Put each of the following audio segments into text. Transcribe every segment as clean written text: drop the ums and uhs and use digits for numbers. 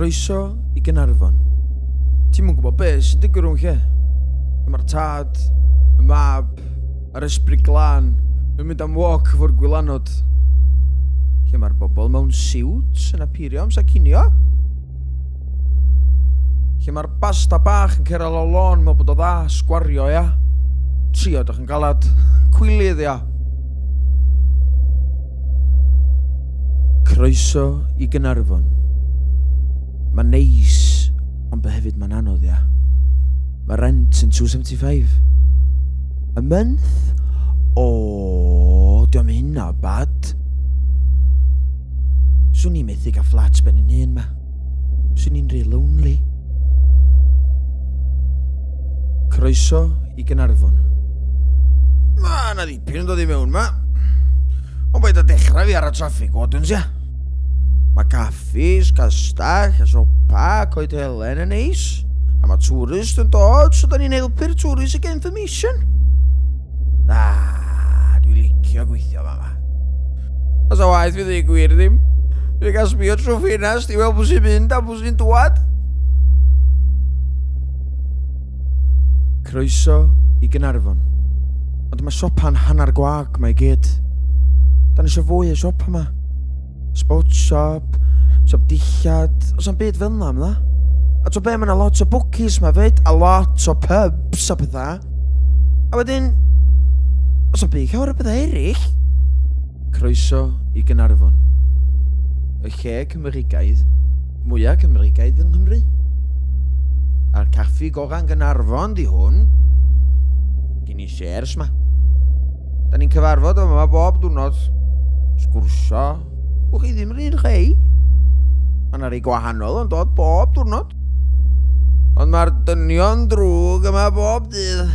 Croeso i Gaernarfon. Ti'm yn gwybod be sy'n digwydd rhwng lle. Mae'r tad, y mab, a'r ysbryd glân yn mynd am walk efo'r gwylanod. Lle mae'r bobl mewn siwts yn apirio amser cinio. Lle mae'r basta bach yn cyrraedd lawr lôn mewn bod o dda, sgwario ia. Trio edrych yn galad, cwilydd ia. Croeso i Gaernarfon. Mae'n neis, ond be hefyd mae'n anodd, ia. Mae rent yn 275. A month? O, diolch hynna bad. Swn i'n methu gael fflat ben yn hun ma. Swn i'n rhy lonely. Croeso i Gaernarfon. Mae yna ddipyn yn dod i mewn ma. Ond paid â dechrau fi ar y traffic wardens, ia. Mae caffis, castell, a siopa, Coed Helen yn neis. A mae tourist yn dod, so da ni'n helpu'r tourist i gael information. Ah, dwi'n licio gweithio fa ma. Os o waith fi ddweud gwir ddim. Dwi'n cael sbio trwy ffenast i weld pwy sy'n mynd a pwy sy'n dwad. Croeso i Gaernarfon. Ond mae siopa'n hanner gwag mae i gyd. Da ni eisiau fwy o siopa yma. Sport shop, siop dillad, oes am byd fel yna, yma. A to be, mae yna lot o bookies ma fyd, a lot o pubs a pethau. A wedyn, oes am byd llawer o bethau eraill. Croeso i Gaernarfon. Y lle Cymreigaidd, mwyaf Cymreigaidd yng Nghymru. A'r caffi gora'n Gaernarfon di hwn. Gyn i shares ma. Da ni'n cyfarfod yma bob diwrnod. Sgwrsio. Wch chi ddim yr un rhei. Mae yna rei gwahanol yn dod bob diwrnod. Ond mae'r dynion drwg yma bob dydd.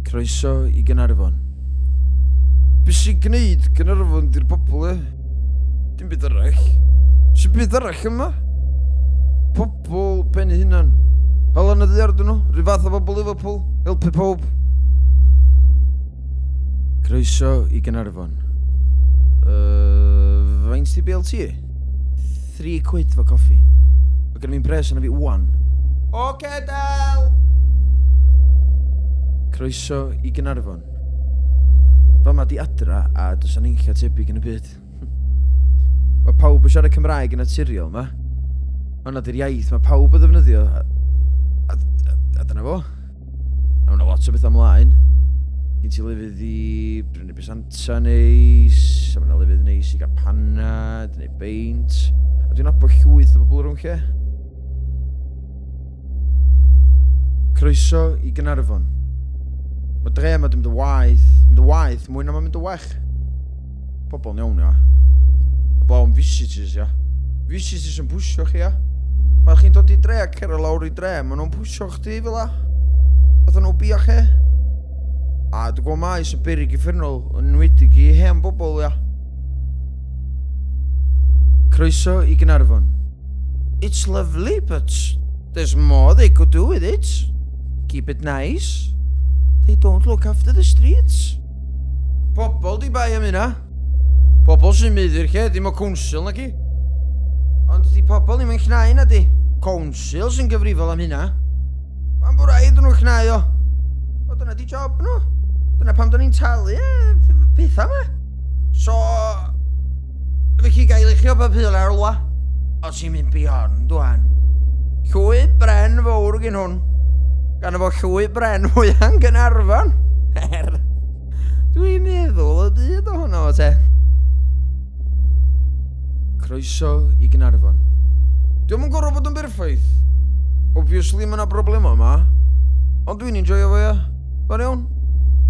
Croeso i Gaernarfon. Be sy'n gwneud Gaernarfon di'r bobl e? Dim byd arall. Sy'n byd arall yma? Pobl ben eu hunan. Halen y ddaear dyn nhw. Rhyw fath o bobl Liverpool. Helpu pawb. Croeso i Gaernarfon. Faint di BLT? £3 fo coffi. Mae gen fi'n pres yna fi wan. Oce, Del! Croeso i Gaernarfon. Fama di adra a does 'na unlla tebyg yn y byd. Mae pawb yn siarad Cymraeg yn naturiol ma. Hwnna di'r iaith mae pawb yn ddefnyddio. A dyna fo. A mae 'na lot o bethau ymlaen. Gen ti lefydd i brynu brisanta neis, a mae 'na lefydd neis i gael panad neu beint. A dwi'n nabod llwyth o bobl rhwng lle. Croeso i Gaernarfon. Mae dre yma di mynd yn waeth, mynd yn waeth mwy na mae'n mynd yn well. Pobl yn iawn, ia. Heblaw am visitors, ia. Visitors yn pwsio chi, ia. Pan chi'n dod i dre a cerdded lawr i dre, maen nhw'n pwsio chdi fel la. Fatha nhw bia chi. A dwi'n gwybod maes yn beryg uffernol, yn enwedig i hen bobl, ia. Croeso i Gaernarfon. It's lovely, but there's more they could do with it. Keep it nice. They don't look after the streets. Pobl di bai am hynna. Pobl sy'n mynd i'r lle, dim o council na ki. Ond di pobl ddim yn llnau na di. Council sy'n gyfrifol am hynna. Pam bod rhaid nhw llnau o? O, dyna di job nhw. Dyna pam da ni'n talu pethau yma. So, felly gael eich o papur ar rwla. O, ti'n mynd beyond, dwan. Llwy bren fawr gen hwn. Gan efo llwy bren fwya'n Gaernarfon. Er, dwi'n meddwl y byd ohono fo te. Croeso i Gaernarfon. Dio'm yn gorfod bod yn berffaith. Obviously mae yna broblema yma. Ond dwi'n enjoyo fo, ia. Mae'n iawn.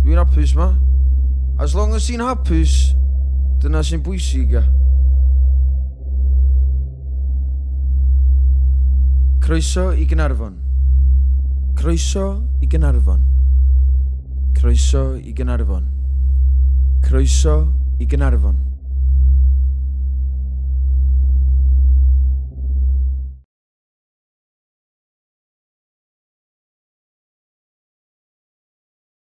Dwi'n hapus ma. As long as ti'n hapus, dyna sy'n bwysig, ia. Croeso i Gaernarfon. Croeso i Gaernarfon. Croeso i Gaernarfon. Croeso i Gaernarfon.